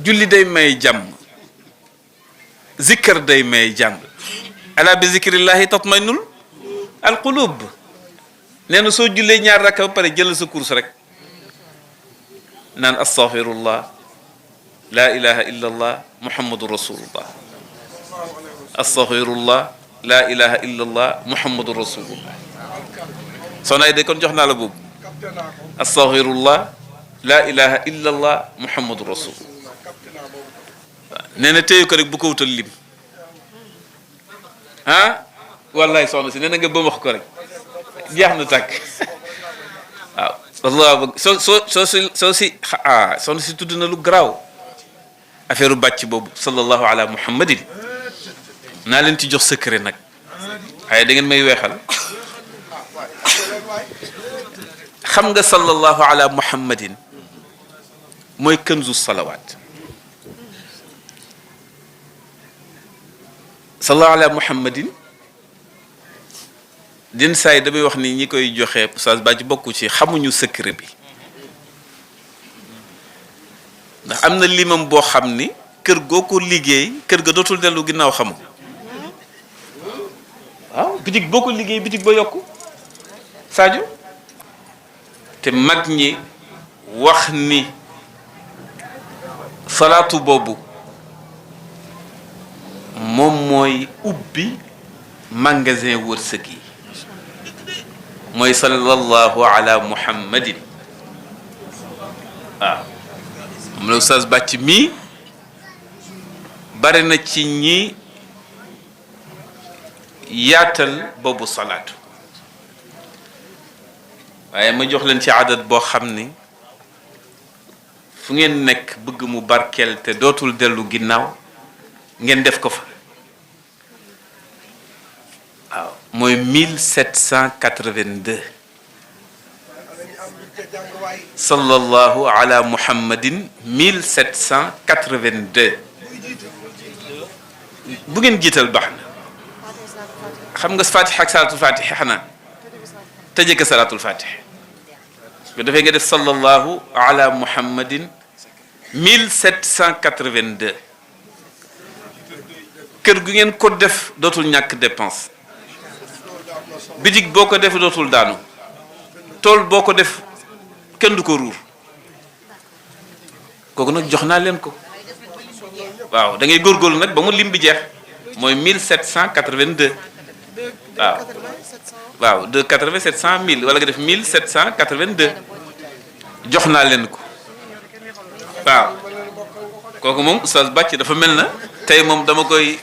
julli day may jàmm zikkar day may jàmm ala bi zikrillahi tatmainul alqulub nee na soo jullee ñaar rakka ba pare jël sa course rek naan astaghfirullah la ilaha illa allah muhammadu rasulullah astaghfirullah la ilaha illa allah muhammadu rasulullah soxna de kon jox naa la boobu astaghfirullah la ilaha illa allah muhammadu rasulullah nee na téye ko rek bu ko wutal lim ah wallahi soxna si nee na nga ba wax ko rek jeex na tàkk waaw wallah soo si soxna si tudd na lu garaaw affaire u bàcc boobu sallallahu ala muhammadin naa leen ci jox secret nag waaye da ngeen may weexal xam nga sallallahu ala muhammadin mooy kanzu salawaat sallallahu ala muhammadin din saay damay wax ni ñi koy joxe oustaz Badji bokku ci xamuñu secret bi ndax am na limam boo xam ni kër goo ko liggéey kër ga dootul dellu ginnaaw xamu waaw bitig boo ko liggéey bitig ba yokku Sadio te mag ñi wax ni salaatu boobu moom mooy ubbi magasin wërsëg yi mooy sallallahu ala muhammadin waaw moom la oustaz bàcc mii bari na ci ñi yaatal boobu salaatu waaye ma jox leen ci adat boo xam ni fu ngeen nekk bëgg mu barkeel te dootul dellu ginnaaw ngeen def ko fa waaw mooy 1782 sallallahu ala muhammadin 1782 bu ngeen jiital baax na xam nga fatiha ak salaatul fatiha xanaa tëjee ko salaatul fatiha bu defee nga def sallallahu ala muhammadin 1782 kër gu ngeen ko def dootul ñàkk dépense bitig boo ko def dootul daanu tool boo ko def kenn du ko ruur kooku nag jox naa leen ko waaw da ngay góorgóorlu nag ba mu lim bi jeex mooy 1782 waaw waaw de 80 700 1000 wala nga def 1782 jox naa leen ko waaw kooku moom oustaz Bàcc dafa mel na tey moom dama koy